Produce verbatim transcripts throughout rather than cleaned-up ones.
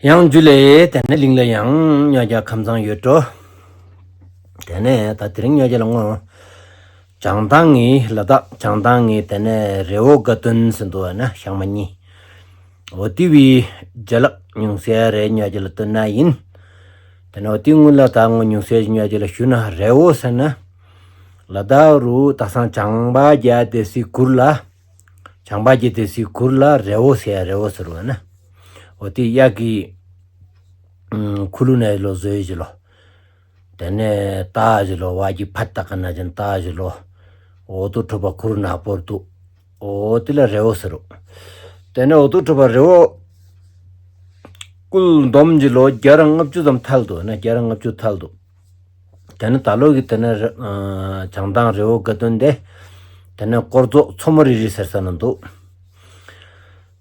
ཡང་ཇུ་ལེ། ཏེ་ནེ་གླིང་ལ་ཡང་ཉོ་རྒྱ་ཁམས་བཟང་ཡོད་འགྲོ། ཏེ་ནེ་ད་དེ་རིང་ཉོ་རྒྱ་ལ་ངོ་བྱང་ཐང་ངི་ལ་དྭགས་བྱང་ཐང་ངི་ཏེ་ནེ་རི་བོ་དགའ་སྟོན་ཟེར་འདུག་ཨ་ན་ཞག་མ་གཉིས། འོ་ཏེ་བི་ཇ་ལག་ཉུང་སེ་རེ་ཉོ་རྒྱ་ལ་སྟོན་ན་ཡིན། ཏེ་ནེ་འོ་ཏེ་སྔོན་ལ་ད་ངོ་ཉུང་སེ་ཉོ་རྒྱ་ལ་ཞུ་ན་རི་བོ་ཟེར་ན་ལ་དྭགས་རུ་ད་སང་བྱང་པ་རྒྱ་ཏེ་སི་གུར་ལ། བྱང་པ་རྒྱ་ཏེ་སི་གུར་ལ་རི་བོ་ཟེར་ཡ་རི་བོ་ཟེར་བ་ན། འོ་ཏེ་གཡག་གི་ཁུ་ལུ་ནེ་ལོ་ཟོས་ཞིག་ལོ། ཏེ་ནེ་ཏ་ཞིག་ལོ་བ་གི་ཕད་ཏ་ཀ་ན་ཅན་ཏ་ཞིག་ལོ། འོ་ཏུ་ཁྲོ་པ་གུར་ནག་པོར་དུ། འོ་ཏེ་ལ་རི་བོ་ཟེར་རོ། ཏེ་ནེ་འོ་ཏུ་ཁྲོ་པ་རི་བོ་སྐུལ་འདོམ་ཞིག་ལོ་བརྒྱ་རང་ལྔ་བཅུ་ཙམ་ཐལ་དུ་ན་བརྒྱ་རང་ལྔ་བཅུ་ཐལ་དུ། ཏེ་ནེ་ད་ལོ་གི་ཏེ་ནེ་ཨ་བྱང་ཐང་རི་བོ་དགའ་སྟོན་ཏེ། ཏེ་ནེ་དཀོར་མཛོད་མཚོ་མོ་རི་རི་ཟེར་ས་ན་འདུག།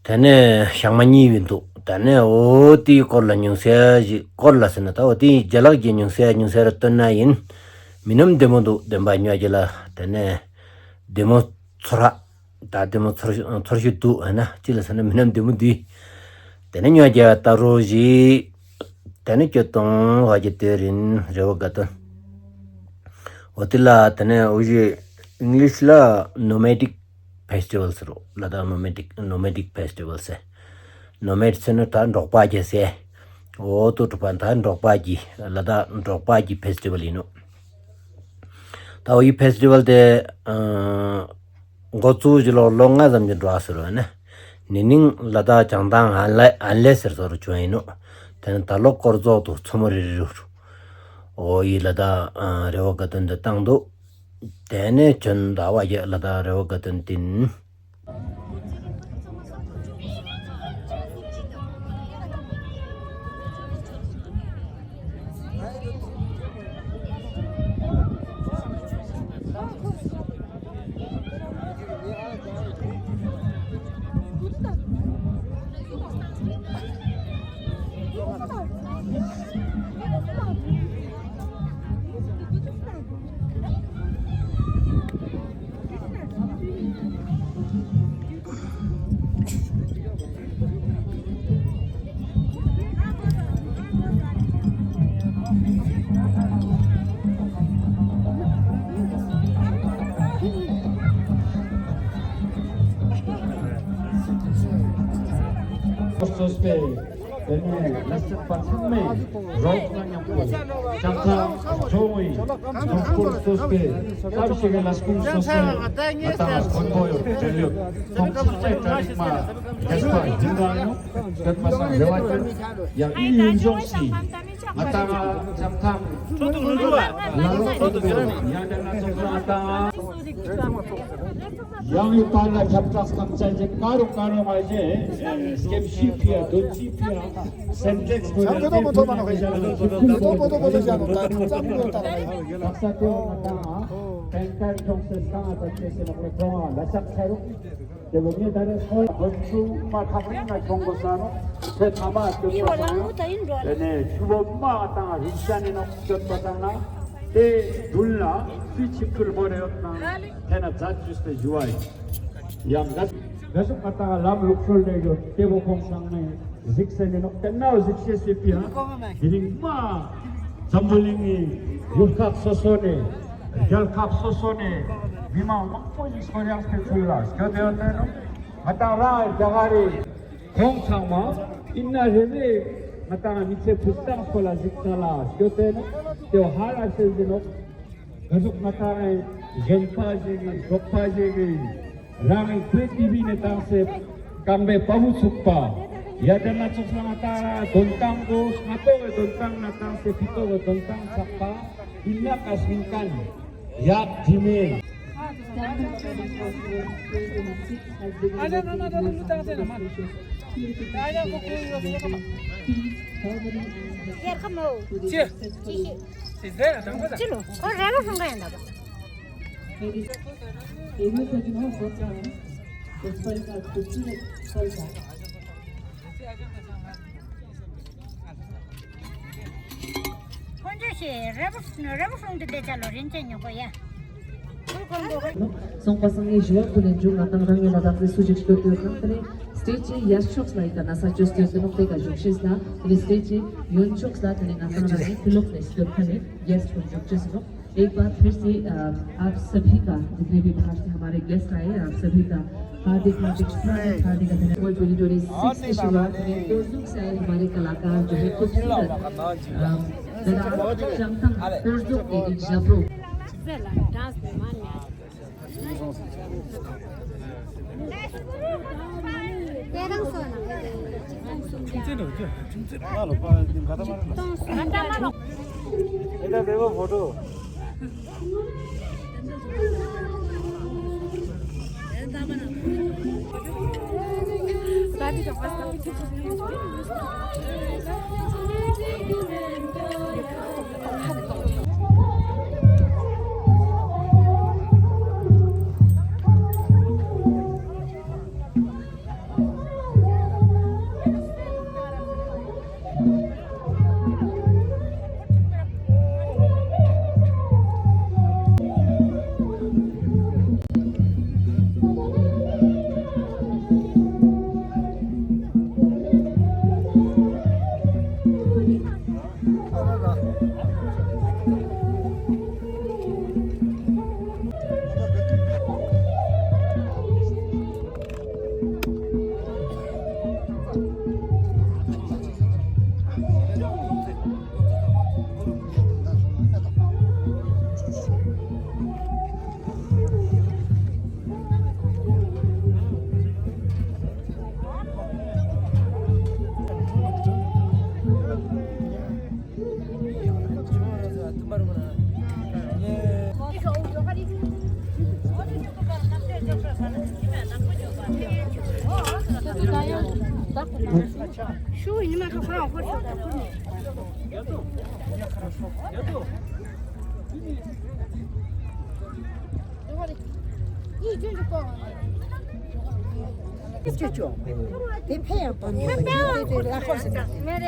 ཏེ་ནེ་ཞག་མ་གཉིས་བི་འདུག། ཏེ་ནེ་འོ་ཏེའི་སྐོར་ལ་ཉུང་སེ་ཞིག་སྐོར་ལ་ཟེར་ན་ད་འོ་ཏེའི་ཇ་ལག་གི་ཉུང་སེ་ཉུང་སེ་ར་སྟོན་ན་ཡིན། མི་ནམ་བདེ་མོ་འདུག་བདེན་པ་ཉོ་རྒྱ་ལ། ཏེ་ནེ་བདེ་མོ་ཚོར་ར། ད་བདེ་མོ་ཚོར་ཚོར་ཞིག་འདུག་ཨ་ན་ཅི་ལ་ཟེར་ན་མི་ནམ་བདེ་མོ་འདུག། ཏེ་ནེ་ཉོ་རྒྱ་ད་རོ་ཞིག། ཏེ་ནེ་སྐྱོད་དང་བ་གི་དེ་རིང་རི་བོ་དགའ་སྟོན། འོ་ཏེ་ལ་ཏེ་ནེ་འོ་ཞིག་ཨིང་ལིཤ་ལ་ནོ་མེ་ཌིག་ཕེས་ཊི་བལ་ཟེར་རོ། ལ་དྭགས་ནོ་མེ་ཌིག་ནོ་མེ་ཌིག་ཕེས་ཊི་བལ་ཟེར། ནོ་མེཌ་ཟེར་ན་ད་འབྲོག་པ་གི་ཟེར། འོ་ཏུ་ཁྲོ་པ་ད་འབྲོག་པ་གི་ལ་དྭགས་འབྲོག་པ་གི་ཕེས་ཊི་བལ་ཡིན་ནོག། ད་འོ་ཡི་ཕེས་ཊི་བལ་ཏེ་ཨ་འགོ་བཙུགས་ཞིག་ལོ་ལོ་ལྔ་ཙམ་གྱི་འགྲོ་བ་ཟེར་བ་ན། ནི་ནིང་ལ་དྭགས་བྱང་ཐང་ཨན་ལེ་ཨན་ལེ་ཟེར་ཟེར་བྱུང་ཡིན་ནོག། ཏེ་ནེ་ད་ལོ་དཀོར་མཛོད་དུ་མཚོ་མོ་རི་རི་རུ། འོ་ཡི་ལ་དྭགས་ཨ་རི་བོ་དགའ་སྟོན་ཏེ་བཏང་འདུག། ཏེ་ནེ་བྱོན་ད་བ་གི་ལ་དྭགས་རི་བོ་དགའ་སྟོན་ཏེ་ཡིན། སོ་སོའི་ཏེ་ནེ་ལས་བྱེད་པ་ཚང་མས་རོགས་ལ་མཉམ་པོ་ལྕགས་ཐག་ཇོ་བོའི་ཇོ་སྐོར་སོ་སོའི་ཙམ་ཞིག་གི་ལས་ཁུངས་སོ་སོའི་ང་དང་མགོན་པོ་ཡོད་དེ་ལུགས་ཁོང་ཚང་མའི་གྲ་སྒྲིག་མ་རྒྱས་པ་ཡིན་ན་ཡང་སྐྱོད་པ་སང་རེ་བ་ཅན་ཡང་ཨི་ཡིན་ཞོག་ཤིག་ང་དང་ལྕགས་ཐག་ལ་ལོ་ཡང་དེ་ན་ཚོགས་ང་དང་། ཡང་ཡི་ཕར་ལ་ཁྱབ་བསྒྲགས་ཐམས་ཅད་ཀྱི་ཀ་རུ་ཀ་རུ་མ་ཞེས་སྐྱེམས་ཤིག་ཕི་ཡ་དོན་ཅིག་ཕི་ཡ་སེན་ཊེགས་པོ་ཡ་ཏེ་ཕི་ཡ་ལ་ཚོགས་ཏོ་ཏོ་ཏོ་ཏོ་ཏོ་ཞག་ཏ་ཙམ་ཡོད་ཏ་ར་ལ་ས་ཏེ་བ་ང་དང་ཏན་ཏན་ཁྱོང་སེ་སང་ཨ་ཏ་ཁྱེད་སེ་ལ་ཁོ་ཁྱོང་ཨ་ལ་ཤག་ཆ་རུ་ཏེ་བོ་ངས་ད་རེ་སོ་ཡ་བོད་ཆུ་མ་ཐག་རིང་ན་ཁྱོང་གོ་ས་ནོ་ཁྱེད་ཐ་མ་སྐྱོད་པ་དང་ན་ཏེ་ནེ་ཆུ་བོ་མ་དང་རིག་ཤ་ནི་ནོ་སྐྱོད་པ་དང་ན་ཏེ་དུན་ལ་སི་ཆིབས་ཁུར་བོ་རེ་ཡོད་ན། ཏེ་ན་ཛད་ཅུས་ཏེ་ཞུ་བ་ཡིན། ཡང་ང་ཏང་ལམ་ལུགས་སྲོལ་ལས་ཡོད་ཏེ་བོ་ཁོང་ཚང་མས་གཟིགས་སེ་ནི་ནོག། ཏེ་ན་གཟིགས་ཤེས་སི་ཕི་ཡ་དེ་རིང་མ་འཛམ་བུ་གླིང་ངི་ཡུལ་ཁག་སོ་སོ་ནས་རྒྱལ་ཁབ་སོ་སོ་ནས་མི་མང་མང་པོ་ཞིག་སྐོར་ཡང་སྤེལ་ཚུལ་ལ་སྐྱོད་དེ་ཡོད་ནོག། ང་ཏང་རང་རྒྱ་གར་རི་ཁོང་ཚང་མ་ཨིན་ན་རེ་རེ་ང་ཏང་མི་ཚེ་ཕུད་སྟངས་སྐོར་ལ་གཟིགས་ས་ལ་སྐྱོད་དེ་ནོག། ཏེ་བོ་ཧ་ལ་ཤེས་ཟིན་ནོག། ག་ཟུག་ང་ཏང་གཞན་པ་ཞིག་གི་གྲོགས་པ་ཞིག་གི་རང་གི་བུ་ཏི་བི་ནས་བཏང་སེ་རྐང་པའི་པ་བུ་ཚུགས་པ། ཡ་དེ་ན་ཚོགས་ས་ང་ཏང་རང་དོན་ཏང་གོ་སྔ་ཏོག་གི་དོན་ཏང་ན་བཏང་སེ་ཕི་ཏོག་གི་དོན་ཏང་ཚགས་པ་ཨིན་ན་ཀ་སྨིན་ཁན་ཡག་དྲི་མེད། ཅི་ལོ། ཁོ་རེ་བ་ཧྲོང་ག་ཡང་འདུག། ཁོང་ཚོས་རེ་བ་རེ་བ་ཧྲོང་དུ་བསྡད་ཆ་ལོ་རིན་ཆེན་ཉོ་གོ་ཡ། སོང་པ་སང་ངའི་ཞུ་བ་ཁུ་ལེན་ཇུ་ང་ཏང་རང་ངི་ལ་དྭགས་སི་སུ་ཞིག་སྟོད་དུ་ཡོད་ཁང་དེ་ནས་ སི་ཊེཇ་གི་གཡས་ཕྱོགས་ལ་ཡི་ཀ་ན་ས་ཅོས་ཏེ་ཡོད་ནོག། ཏེ་ཀ་བཞུགས་ཤེས་ལ། ཏེ་ནེ་སི་ཊེཇ་གི་གཡོན་ཕྱོགས་ལ་ཏེ་ནེ་ང་ཏང་རང་ངི་ཕི་ལོགས་ནེ་སྐྱོད་ཁན་ནི་གེསྟ་ཀུན་བཞུགས་ཤེས་ནོག། एक बार फिर से, अ, आप सभी का, जितने भी बाहर से हमारे गेस्ट आए हैं, आप सभी का हार्दिक, हार्दिक स्वागत, हार्दिक अभिनंदन। ट्वेंटी ट्वेंटी सिक्स की शुरुआत में कोरजुक से आए हमारे कलाकार जो है खूबसूरत, अ, ददा चमथम कोरजुक के एक जबरो। ཅོ་ཅོ། དེ་ཕེ་ཡང་པ་ནི་ཡོད་པ་ཡིན་ཏེ་ལ་ཁོ་སེ་ད། ད་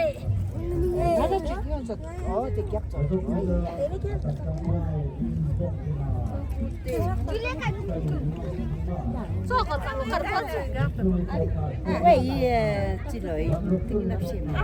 ལྟ་ཅིག་ཡོང་ཚོ། ཨོ་དེ་རྒྱབ་ཚོ། ཝེ་ཡི་ཅི་ལོ་ཡི་ཏིང་ནབ་ཤེས་མ།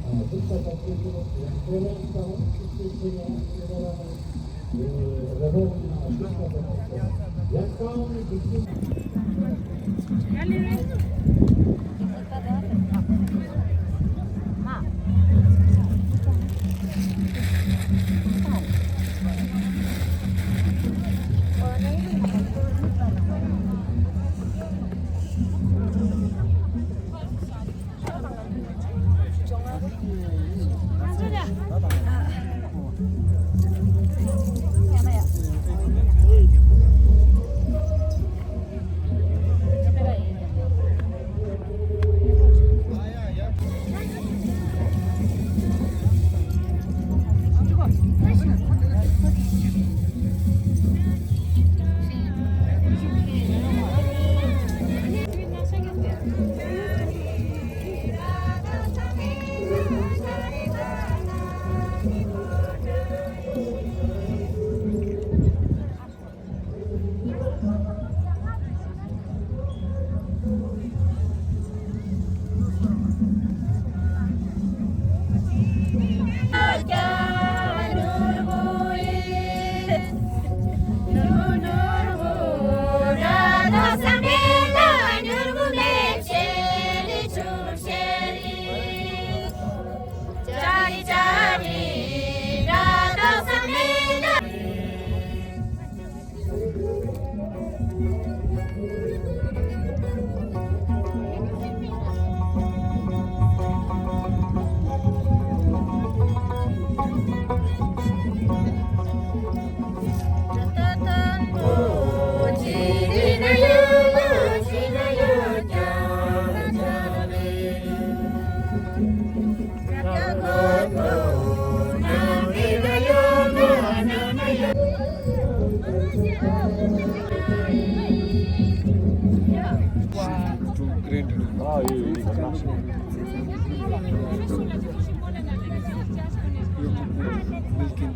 Milk in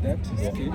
that skin.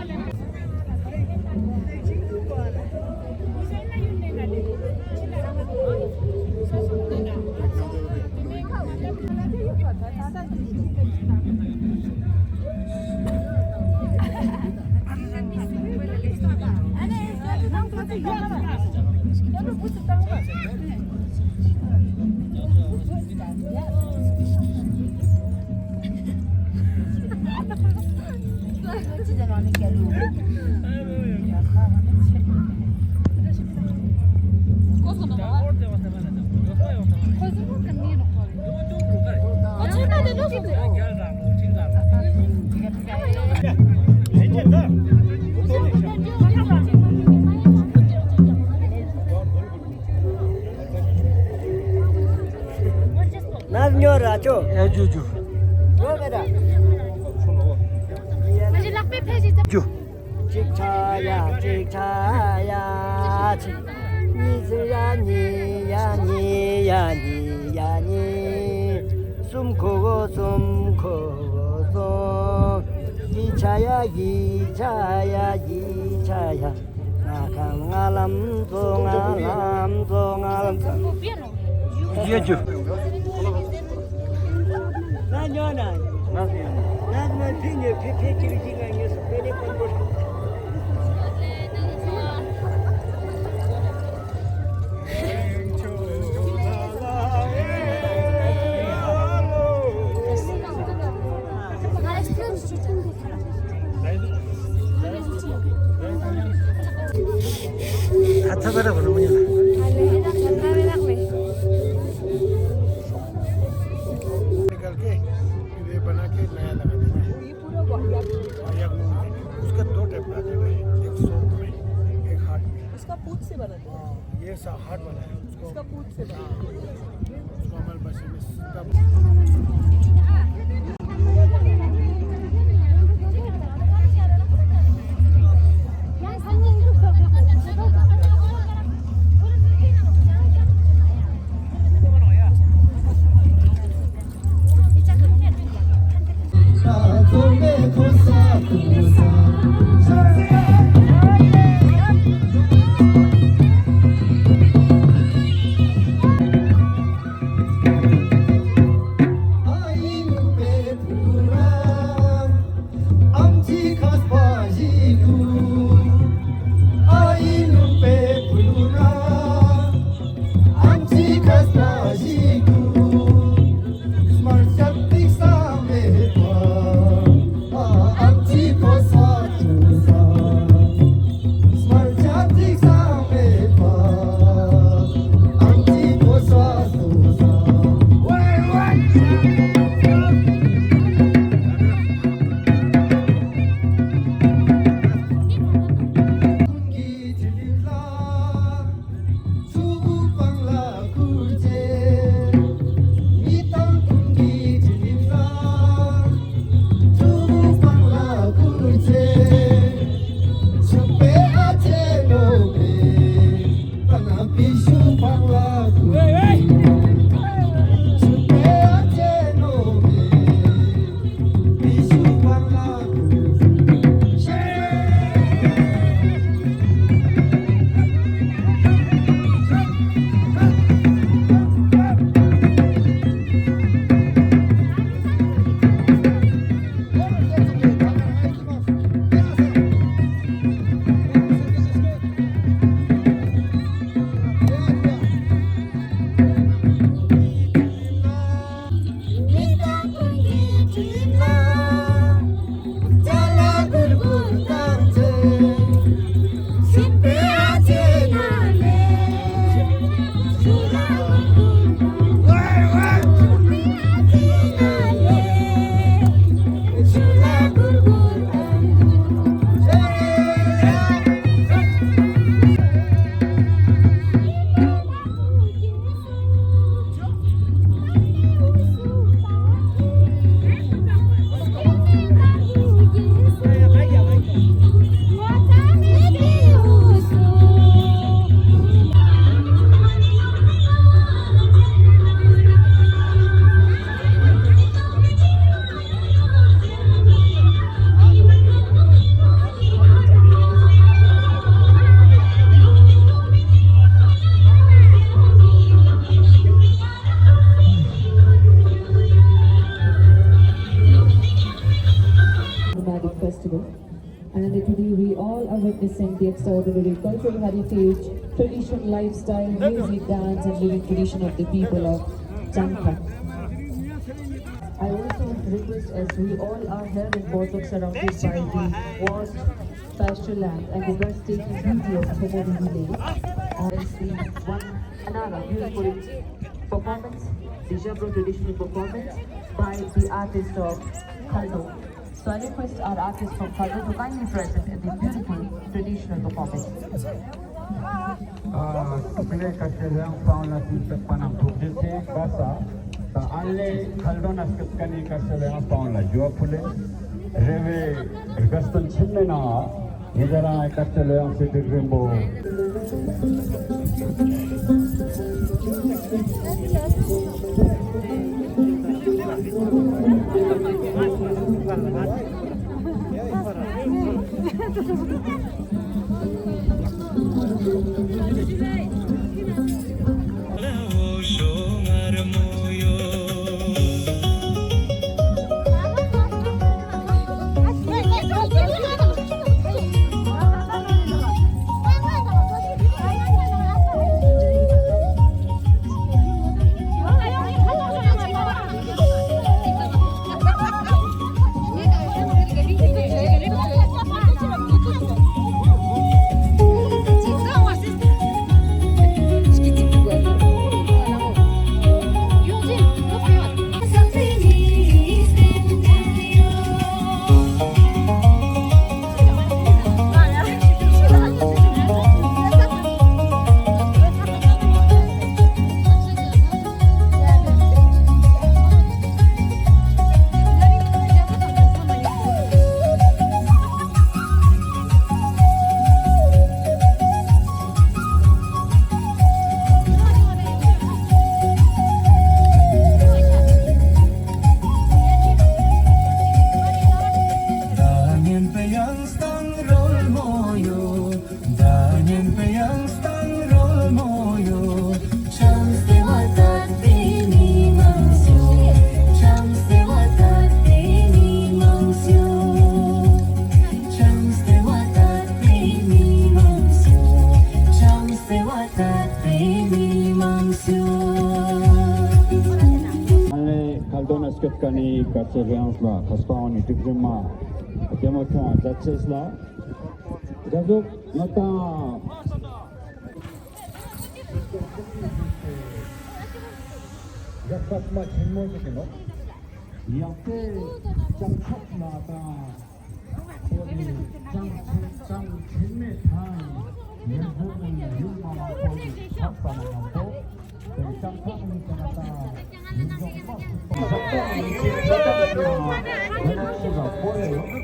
ནར་ཉོ་ར་ཅོ། ཨེ་ཇུ་ཇུ། ཇུ། གཅིག་ཆ་ཡ་གཅིག་ཆ་ཡ་གཅིག། གཉིས་ཆ་ཡ་གཉིས་ཡ་གཉིས་ཡ་གཉིས་ཡ་གཉིས། གསུམ་ཁོ་བོ་གསུམ་ཁོ་བོ་གསུམ། བཞི་ཆ་ཡ་བཞི་ཆ་ཡ་བཞི་ཆ་ཡ། ལྔ་ཁ་ལྔ་ལམ་ཚོ་ལྔ་ལམ་ཚོ་ལྔ་ལམ་ཚོ། ཡེ་ཇུ། ང་ཉོ་ན། ང་ང་ཕི་ཉེ་ཕི་ཕི་ཅིག་ཅིག་ང་ཉེ་སུ་ཕེ་ནེ་ཀོན་པོ། ཨ་ཚ་བ་ར་བ་ནོ་མ་ཉོ་ན། निकाल के फिर ये बना के नया लगा देना है। ये पूरा वाहियात है। वाहियात मूंग है। उसका दो टाइप का आता है, एक सॉफ्ट में, एक हार्ड में। इसका पूत से बना है। हाँ, ये सा हार्ड वाला है। इसका पूत से बना है। हाँ। उसको हमारे पास में सब Witnessing the extraordinary cultural heritage, tradition, lifestyle, music, dance, and living tradition of the people of Changkhang. I also request, as we all are here in Bawtok, surrounded by the vast pasture land and the breathtaking beauty of Chomori village, and the one another beautiful performance, the Jhabro traditional performance by the artist of Khaldo. So I request our artist from Khaldo to kindly present the beautiful traditional performance. ཨ་ཀ་ལེ་ཀ་ཤ་ལེའང་སྤང་ལ་སུ་ཚེ་པ་ནང་ཐུགས་རྗེ་ཆེ་ག་ས། ད་ཨ་ལེ་ཁལ་དོན་ན་སྐྱོད་ཀ་ནི་ཀ་ཤ་ལེའང་སྤང་ལ་ཞུ་བ་ཕུལ་ལེ། རེ་བའི་དགའ་སྟོན་ཆེན་མོའི་ནང་ང་ཉེ་རང་ཀ་ཤ་ལེའང་སེ་སྒྲིག་རིམ་པོ། ཨ་ལེ་ཁལ་དོན་ན་སྐྱོད་ཀ་ནི་ཀ་ཤ་ལེའང་ལ་ཁ་སྤང་ནི་སྒྲིག་རིམ་མ་ཀེ་མོ་ཁྱོང་ཛད་ཅེས་ལ་དགའ་ཟུག་ང་དང་ཡག་པ་མ་ཆེན་མོ་ཞིག་ཡིན་ནོག། ཡང་ཏེ་ཅང་ཁབ་ལ་དང་པོ་ནི་ཅང་ཆེན་ཅང་ཆེན་མེད་དང་ཡོན་ཧོ་ནི་ཡུལ་མ་མང་པོ་ནི་ཁབ་པ་ན་མང་པོ་ཏེ་ཅང་ཁབ་ནི་ཅང་དང་ཡུལ་ལྗོངས་མ་ཕུད་པ་ཟག་པ་ནི་ཅི་ཟག་པ་ནི་ཡོད་ན་ཅི་ཟག་པོ་ལས་ཡོད།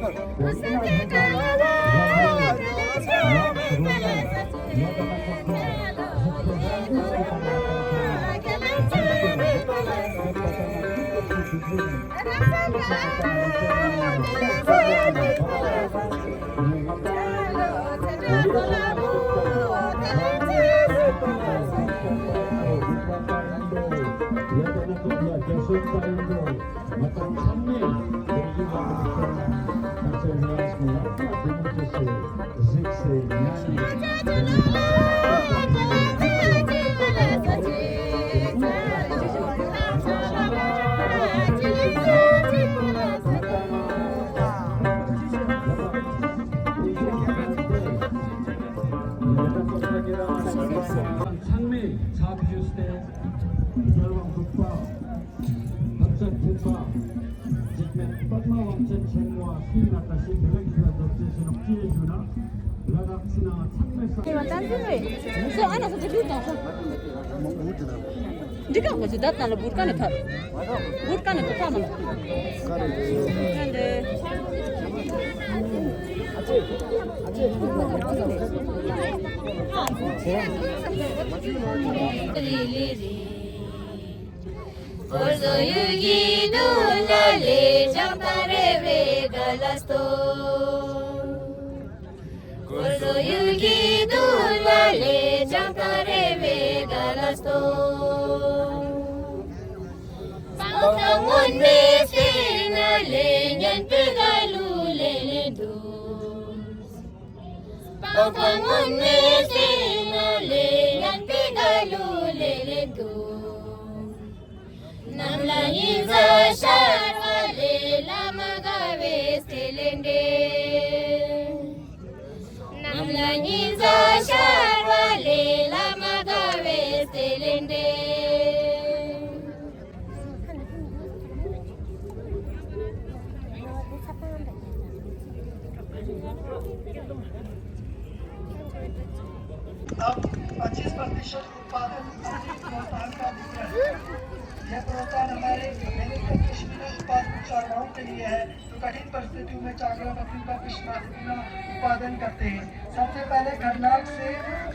ཚང་མས་ཕྱག་ཞུས་ཏེ་རྒྱལ་དབང་འབྲུག་པ་འབད་བརྩོན་མཁས་པ་འཇིགས་མེད་པདྨ་དབང་ཆེན་ཆེན་མོ་ཨ་སྲིན་ན་ཀ་ཤི་དེ་ལེགས་ཤོས་རྫོགས་ཅེས་ཤེས་ནོག་ཅི་ཡེ་ཞུ་ན་ལ་དྭགས་སི་ནང་ཚང་མས་ས་ཨ་ན་ས་ཅི་ལུས་དང་ས། འདི་ཀ་གོ་ཅི་ད་ད་ལ་བུར་ཀ་ནེ་ཐར། བུར་ཀ་ནེ་ཐར་ཐ་མ་ལ། ཨོ་ཕ་སྔོན་མའི་སེམས་ལ་ཡང་པི་ག་ལུ་ལེ་ལེ་དུ། ནམ་ལ་ཉི་ཟ་ཤར་བ་ལེ་བླ་མ་དགའ་བའི་སྟེ་ལེ་འདྲེ། ནམ་ལ་ཉི་ཟ་ཤར་བ་ལེ་བླ་མ་དགའ་བའི་སྟེ་ལེ་འདྲེ། अब पच्चीस प्रतिशत उत्पादन प्रोत्साहन का वितरण। यह प्रोत्साहन हमारे मैनेजर कश्मीरी उत्पाद चांगलाओं के लिए है, जो कठिन परिस्थितियों में चांगला बकरी का पश्मीना उत्पादन करते हैं। सबसे पहले खरनाग से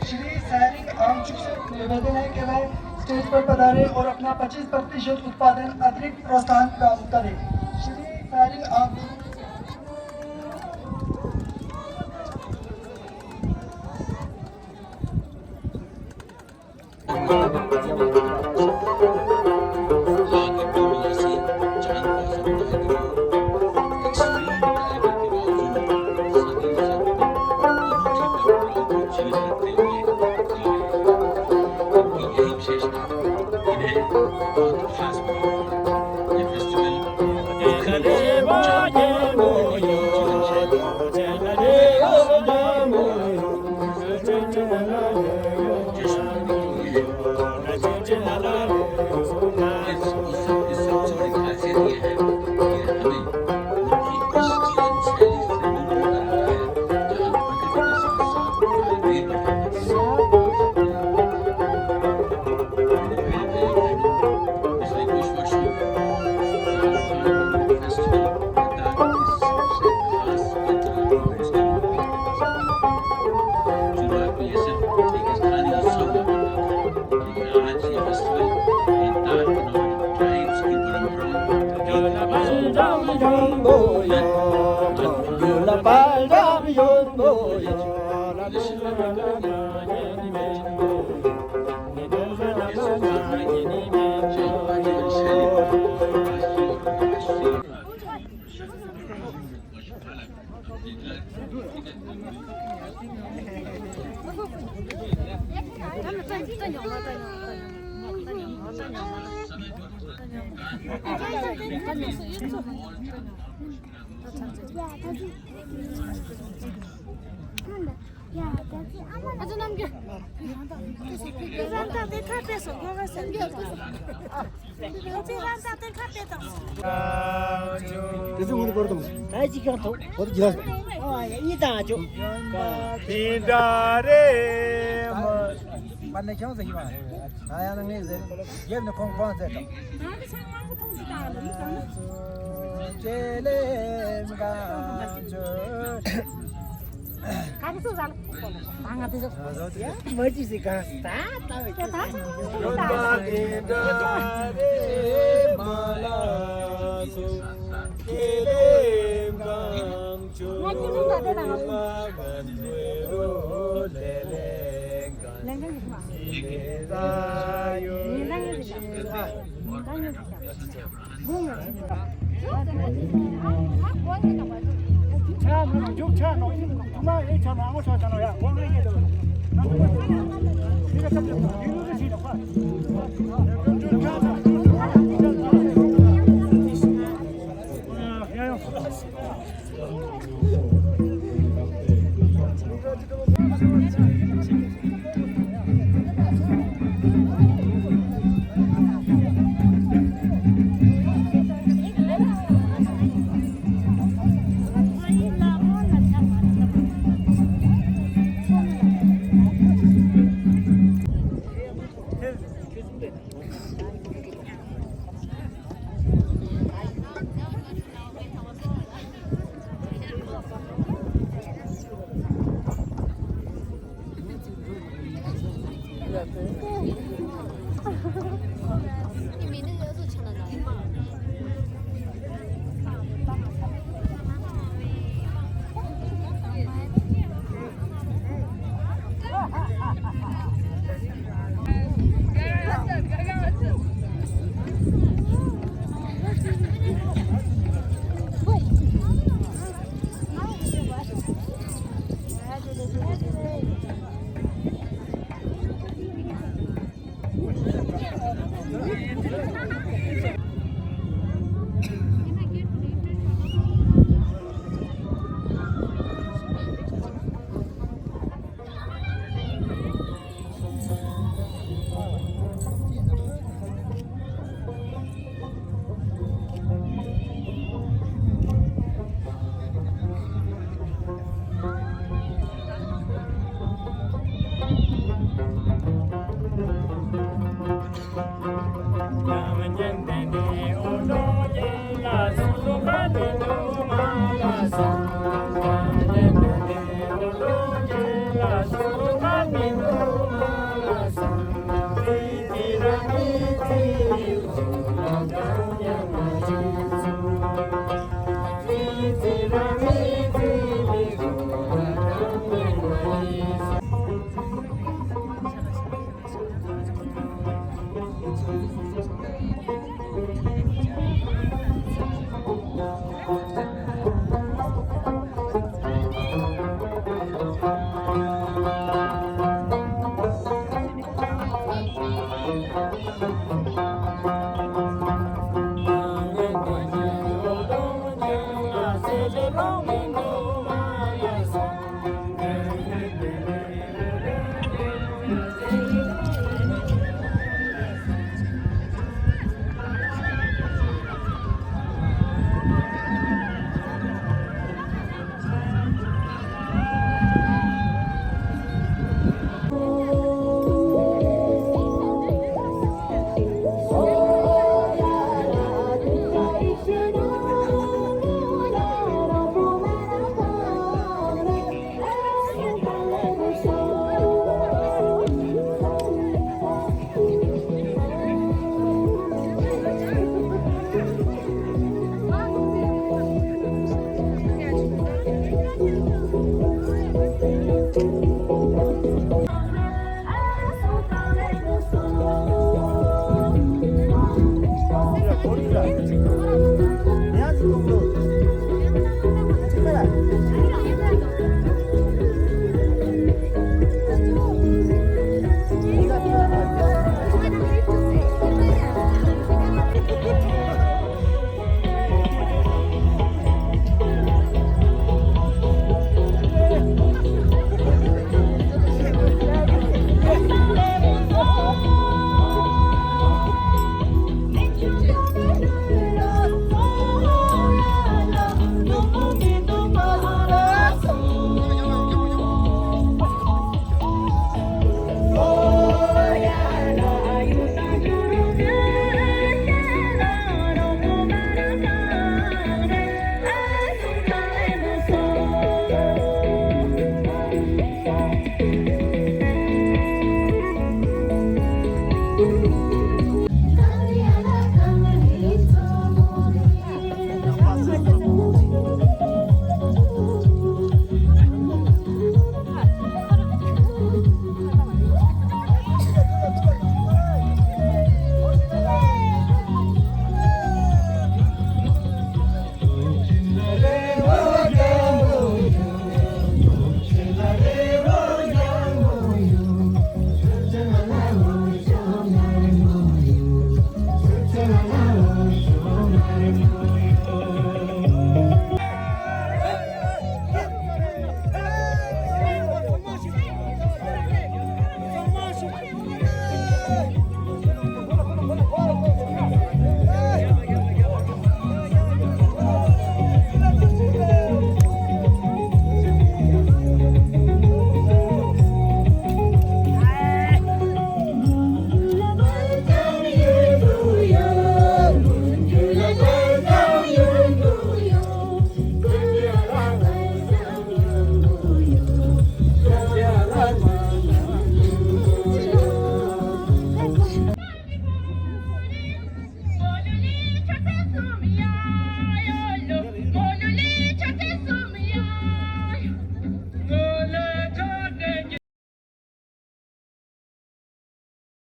श्री सैरिंग आमचू से निवेदन है कि वह स्टेज पर पधारें और अपना पच्चीस प्रतिशत उत्पादन अतिरिक्त प्रोत्साहन प्राप्त करें। श्री सैरिंग आमचू।